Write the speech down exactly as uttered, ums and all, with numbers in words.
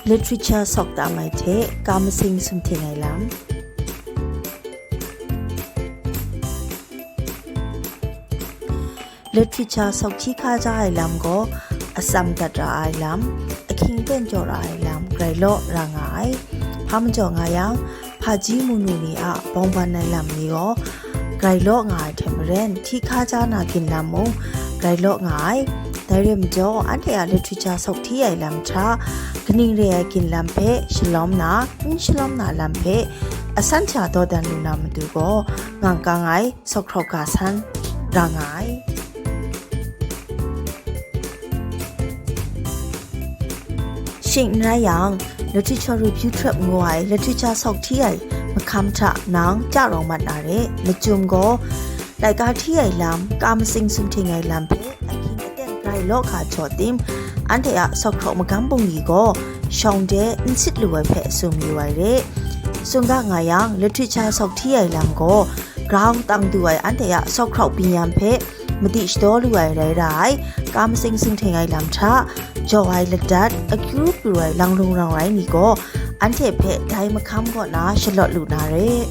Literature sawk tam ai hte ka masing sumhting ai lam. Literature sawk hti hkaja ai lam gaw atsam dat ra ai lam, ahkying aten jaw ra ai lam grai law ra nga ai. Hpa majaw nga yang, hpaji munu ni a bawngban ai lam ni gaw grai law nga ai hte maren, hti hkaja na ginlam mung grai law nga ai. Dai rai majaw, anhte a literature sawk hti ai lam hta kaning re ai ginlam hpe shalawm na, n shalawm na lam hpe asan sha dawdan lu na matu gaw, ngangkang ai sawkhraw ga san ra nga ai. Shing n rai yang, Literature Review Trap ngu ai literature sawk hti ai mahkam hta nang ja rawng mat na re. Lachyum gaw, laika hti ai lam, ka masing sumhting ai lam hpe ahkying aten grai law hka jaw tim, anhte a sawkhraw magam bungli gaw shawng de n sit lu ai hpe tsun yu ai re. Tsun ga nga yang, literature sawk hti ai lam gaw grau tang du ai anhte a sawkhraw bingyan hpe madi shadaw lu ai rai ra ai, ka masing sumhting ai lam hta jaw ai ladat, akyu pru ai lang lung rang rai ni gaw, anhte hpe dai mahkam kaw na shalawt lu na re.